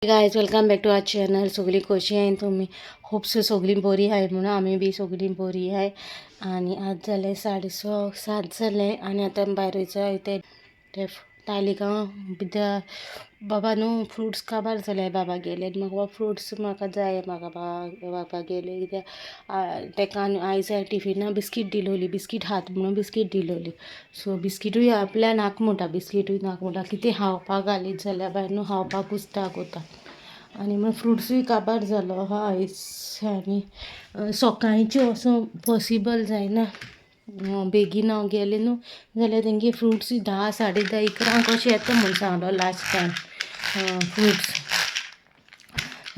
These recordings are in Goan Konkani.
Guys, welcome back to our channel. सगळीं कशी आहाय तुमी? होप सो सगळीं बरी आहाय म्हणून. आमी बी सगळीं बरी आहाय. आनी आज जालें 6:30, 7 जालें आनी आतां आमी भायर वयता ते ते तालिगांव कित्या बाबा न्हू फ्रुट्स काबार जाले बाबा गेले. म्हाका फ्रुट्स म्हाका जाय. म्हाका बाबा गेले कित्या तेका आयज टिफिना बिस्कीट दिलोली, बिस्कीट खात म्हणून बिस्कीट दिलोली. सो बिस्किटूय आपल्या नाक म्हणटा, बिस्किटूय नाक म्हणटा. कितें खावपाक घालीत जाल्यार बाय न्हू खावपाकूच दाखयता. आनी मागीर फ्रुट्सूय काबार जालो आहा आयज. आनी सकाळचें वचों पॉसिबल जायना. बेगीन हांव गेलें न्हू जाल्यार तेंगे फ्रुट्स 10, 10:30, 11 कशें येता म्हूण सांगलो लास्ट टायम फ्रुट्स.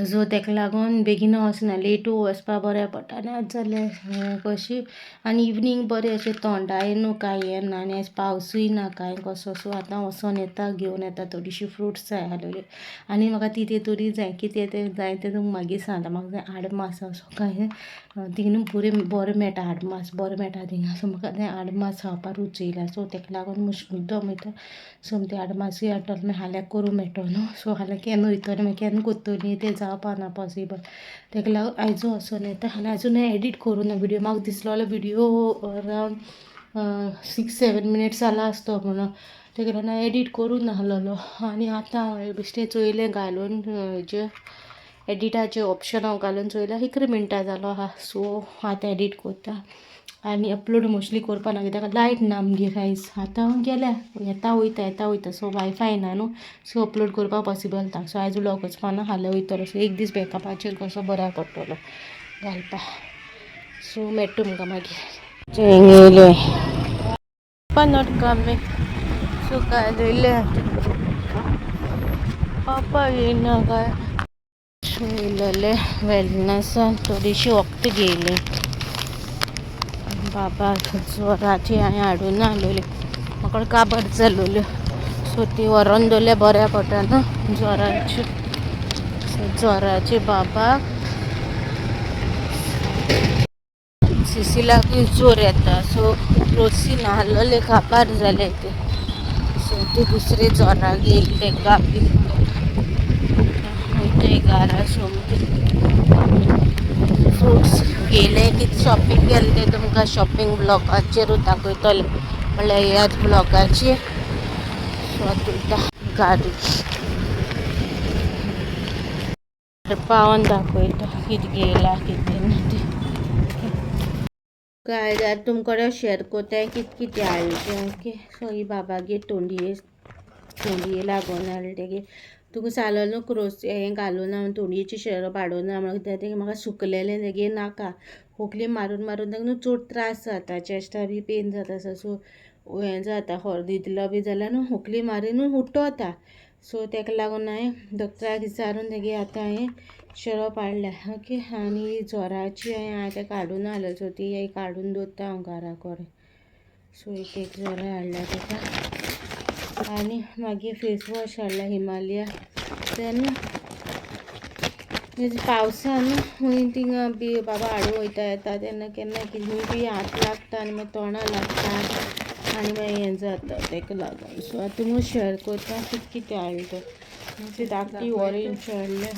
सो तेका लागून बेगीन वचना, लेटू वचपा बऱ्या पडटा. आनी आतां जालें कशी आनी इवनींग बरें अशें थोंडाय न्हू कांय येना आनी आयज पावसूय ना कांय कसो. सो आतां वचोन येता, घेवन येता. थोडीशीं फ्रुट्स जाय आसलेली आनी म्हाका कितें तरी जाय. कितें तें जाय तें तुमकां मागीर सांगता. म्हाका जाय आडमास. सो थिंगा न्हू बरें बरें मेळटा, आडमास बरें मेळटा थिंगा. सो म्हाका तें आडमास खावपा रूच येयल्या. सो तेका लागून मुद्दम वयता. सो ते आडमासूय हाडटलो, मागीर फाल्यां करूं मेळटलो न्हू. सो फाल्यां केन्ना वयतलें, मागीर केन्ना कोत्तली तें जावपा ना पॉसिबल. तेका लागून आयजू वचोन येता. आनी आजून एडीट करूं ना विडियो. म्हाका दिसलोलो विडियो अरावंड 6-7 मिनिट्स जाला आसतो म्हणून, तेका लागून हांवें एडीट करूं नासलेलो. आनी आतां हांवें बेश्टें चोयलें घालून, हेजे एडिटाचें ऑप्शन हांव घालून चोयलें, 11 मिनटां जालो आहा. सो आतां एडीट कोत्ता आनी अपलोड मोस्टली करपा ना कित्याक लायट ना आमगेर आयज. आतां गेल्या, येता वयता येता वयता. सो वायफाय ना न्हू, सो अपलोड करपाक पॉसिबल ना. सो आयज व्लॉग वचपा ना, फाल्यां वयतलो. सो एक दीस बॅकअपाचेर कसो बऱ्याक पडटलो घालपा. सो मेळटा तुमकां मागीर. येयले पप्पा not coming. So काय येयले पप्पा येयना काय. सो येयलेले वेलनसान, थोडीशी वखदां घेयली. बाबा जोराची हांवें हाडून नासलेली, म्हाका काबार जालोल्यो. सो ती व्हरोन दवरल्या, बऱ्या पडटा न्हू जोराची. सो जोराची बाबाक, सिसिलाकूय जोर येता. सो क्रोसीन आहलोले काबार जाले ते. सो ते दुसरे जोराक येयले तेंकां बी वयताय घरा. सोमते फ्रुट्स घेयले. कितें शॉपिंग केलें तें तुमकां शॉपिंग ब्लॉगाचेरूच दाखयतलें, म्हणल्यार ह्याच ब्लॉगाचेर. सो आतां वयता गाडी पावन दाखयता कितें घेयला कितें ना तें. काय आतां तुमकडे शेअर कोताय कितें कितें हाडलें तें. ओके, सो ही बाबागेर तोंडये तोंडये लागून हाडलें तेगे. तुका सांगलो न्हू क्रोस हें घालूना, तोंडयेचें शरप हाडूना म्हणून. कित्याक तें म्हाका सुकलेलें तेगे नाका. खोकली मारून मारून ताका न्हू चड त्रास जाता, चेस्टा बी पेन जाता. सो हें जाता, न्हिदलो बी जाल्यार न्हू खोकली मारून उठ्ठोता. सो तेका लागून हांवें डॉक्टराक विचारून तेगे आतां हांवें शरप हाडल्या. ओके, आनी जोराची हांवें तेका हाडून नासलें. सो ती काडून दवरता हांव घरा कडेन. सो एक एक जोरा हाडल्या तेका. आनी मागीर फेस वॉश हाडला हिमालया. तेन्ना पावसान खंय थिंगा बी बाबा हाडूंक वयता येता तेन्ना केन्ना कितें बी हात लागता आनी मागीर तोंडा लागता आनी मागीर हें जाता, तेका लागून. सो आतां तुमकां शेअर करता कितें कितें हाडलें तें. धाकटी ऑरेंज हाडल्या,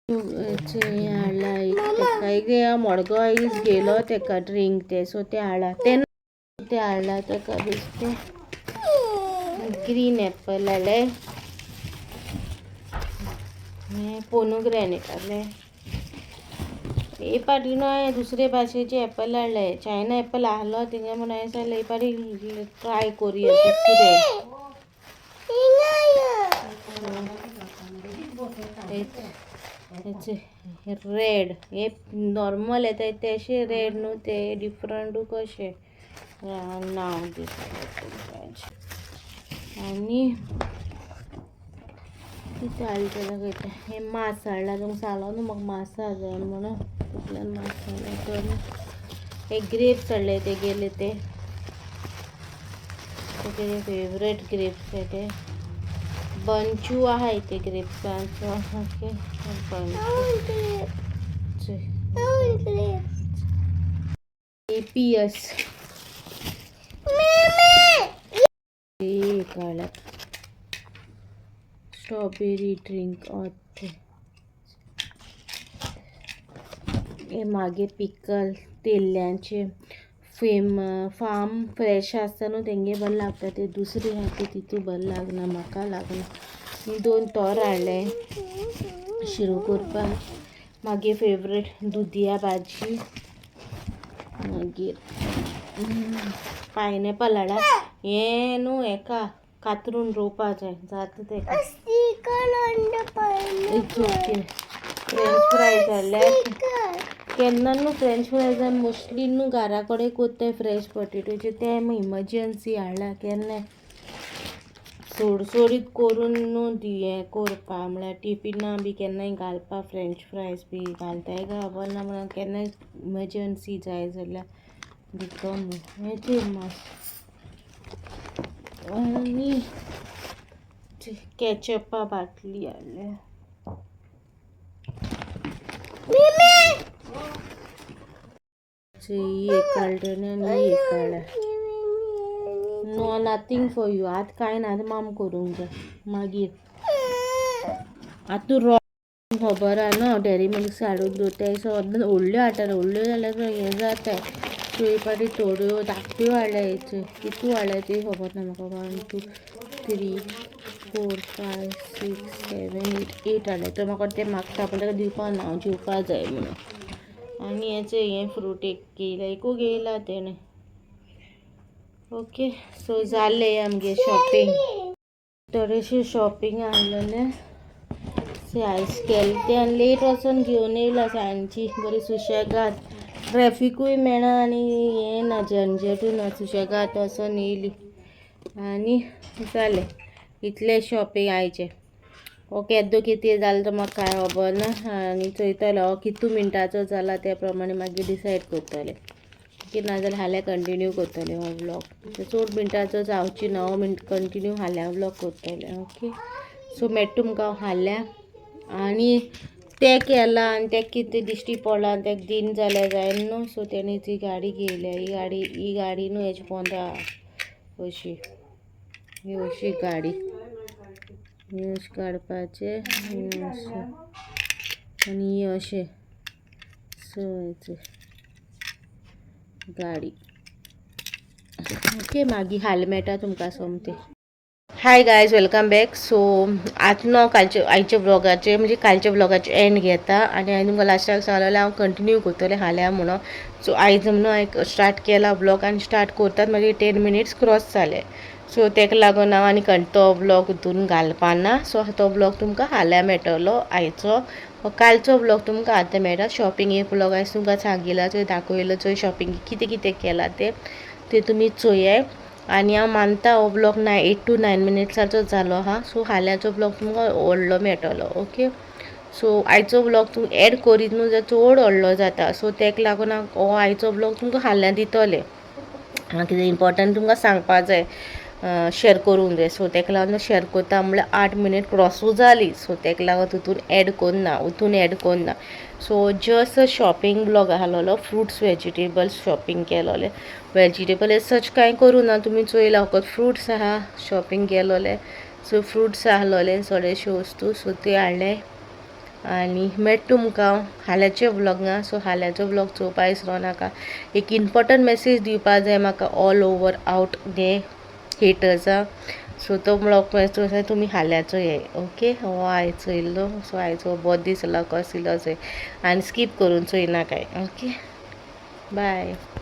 हें हाडला एक तेका. एक मडगांव आयज घेयलो तेका ड्रिंक तें. सो तें हाडला तेन्ना तें हाडला तेका. बेश्टें ग्रीन एप्पल हाडलें, हें पोमोग्रेनेट हाडलें. हे पाटी न्हू हांवें दुसरे भाशेचे एप्पल हाडले. चायना एप्पल आहलो थिंगा म्हूण हांवें सांगलें हे पाटी ट्राय करुया दुसरे. रेड हे नॉर्मल येता ते अशे रेड न्हू, ते डिफरंट कशे नांव दिसता तुमकां. आनी कितें हाडलें तें दाखयता. हें मास हाडला. तुमकां सांगलो न्हू म्हाका मासा जाय म्हणून, तितल्यान मास हाडला. तर हे ग्रेप्स हाडले तेगेले, ते तेगेले फेवरेट ग्रेप्स ते. बंचू आहाय ते ग्रेप्सांचो. ओके, बंचू पियस एक हाडला. स्ट्रॉबेरी ड्रिंक ते हे मागीर पिकल तेल्ल्यांचे फेम फार्म फ्रेश आसता न्हू तेंगे बरें लागता. ते दुसरे आहा ते तितू बरें लागना, म्हाका लागना. दोन तोर हाडले शिरो करपाक. मागीर फेवरेट दुदया भाजी. मागीर पायनएपल हाडा. हें न्हू हेका कातरून रोवपा जाय, जाता तेका. It's okay. French fries हाडल्या. केन्ना न्हू फ्रेंच फ्रायज मोस्टली न्हू घरा कडेन कोत्ताय फ्रेश पॉटेटोचे, ते इमर्जन्सी हाडला. केन्नाय सोडसोडीत करून न्हू हें करपा म्हळ्यार टिफिना बी केन्नाय घालपा फ्रेंच फ्रायज बी घालताय काय खबर ना, म्हळ्यार केन्नाय इमर्जन्सी जाय जाल्यार दिता न्हू. हें मास आनी केचपा बाटली हाडल्या. ही एक काडलें आनी ही एक काडल्या. No, nothing for you. आतां कांय ना, आतां माम करूंक जाय मागीर. आतां तूं रो खबर आहा न्हू डेरी मिल्क हाडून दवरताय, सद्दां व्हडल्यो हाडटा, व्हडल्यो जाल्यार हें जाता. सो एक पाटी थोड्यो धाकट्यो हाडल्या. हेच्यो कितू हाडल्या ती खबर ना म्हाका. 1 2 3 4 5 6 7 8, 8 हाडल्या. तो म्हाका ते मागता, पण ताका दिवपा ना, हांव जेवपा जाय म्हणून. आनी हेचें हें फ्रूट एक घेयला, एकू घेयला तेणें. ओके, सो जालें आमगे शॉपिंग. थोडेशें शॉपिंग आहलेलें से आयज केलें तें आनी लेट वचोन घेवन येयला सांजची बरी सुशेगाद. ट्रॅफिकूय मेळना आनी हें ना, झंझटूय ना, सुशेगाद वचोन येयली आनी जालें इतलें शॉपिंग आयचें. हो केदो कितें जालें तो म्हाका कांय खबर ना. आनी चोयतलें हो कितू मिनटाचो जाला, त्या प्रमाणे मागीर डिसायड करतलें की नाजाल्यार फाल्यां कंटिन्यू करतलें हो व्लॉग. चड मिनटाचो जावची ना हो, मिनट कंटिन्यू फाल्यां व्लॉग करतलें. ओके, सो मेळटा तुमकां फाल्यां. आनी तें केलां आनी तेका कितें दिश्टी पडलां आनी तेका दिन जाल्यार जाय न्हू. सो तेणी ती गाडी घेयल्या. ही गाडी, ही गाडी न्हू हेजे पोंदा अशी, ही अशी गाडी, ही अशें काडपाचें अशें आनी ही अशें. सो हेचे गाडी. ओके, मागीर फाल्यां मेळटा तुमकां सोमतें. Hi guys, welcome back. So आतां न्हू कालचे आयच्या व्लॉगाचे, म्हणजे कालच्या व्लॉगाचे एंड घेता. आनी हांवें तुमकां लास्टाक सांगलेलें हांव कंटिन्यू करतलें फाल्यां म्हणून. सो आयज म्हणून हांवें स्टार्ट केला व्लॉग आनी स्टार्ट करतात मागीर 10 मिनिट्स क्रॉस जाले. सो ताका लागून हांव आनी तो व्लॉग हितून घालपाना. सो तो व्लॉग तुमकां फाल्यां मेळटलो आयचो. कालचो व्लॉग तुमकां आतां मेळटा. शॉपिंग एक व्लॉग आयज तुमकां सांगिला, चोय दाखयलो, चोय शॉपिंग कितें कितें केलां तें, तें तुमी चोयाय. आनी हांव मानता हो व्लॉग 8 टू 9 मिनिट्साचो जालो आहा. सो फाल्यांचो व्लॉग तुमकां व्हडलो मेळटलो. ओके, सो आयचो व्लॉग तूं एड करीत न्हू जाल्यार चड व्हडलो जाता. सो ताका लागून हांव हो आयचो व्लॉग तुमकां फाल्यां दितलें. कितें इम्पोर्टंट तुमकां सांगपा जाय, शेर करूंक जाय, सो ताका लागून शेर करता म्हणल्यार 8 मिनीट क्रॉसूय जाली. सो ताका लागून तितून एड करना, उतून एड करना. सो जस्ट शॉपिंग व्लॉग आहलोलो, फ्रुट्स वेजिटेबल्स शॉपिंग केलोलें. वेजिटेबल सच कांय करूं ना, तुमी चोयला, फकत फ्रुट्स आहा शॉपिंग केलोलें. सो फ्रुट्स आहलोले थोडेशे वस्तू, सो ते हाडले आनी मेळटा तुमकां फाल्यांच्या व्लॉगां. सो फाल्यांचो व्लॉग चोवपा विसरो नाका. एक इम्पोर्टंट मेसेज दिवपा जाय म्हाका ऑल ओवर आवट हे हेटर्सां. सो तो व्लॉग तुमी फाल्यांचो ये. ओके, हो आयज चोयल्लो. सो आयचो बरो दीस जालो, कसो इलो चोय आनी स्कीप करून चोयनाकाय. Okay, bye.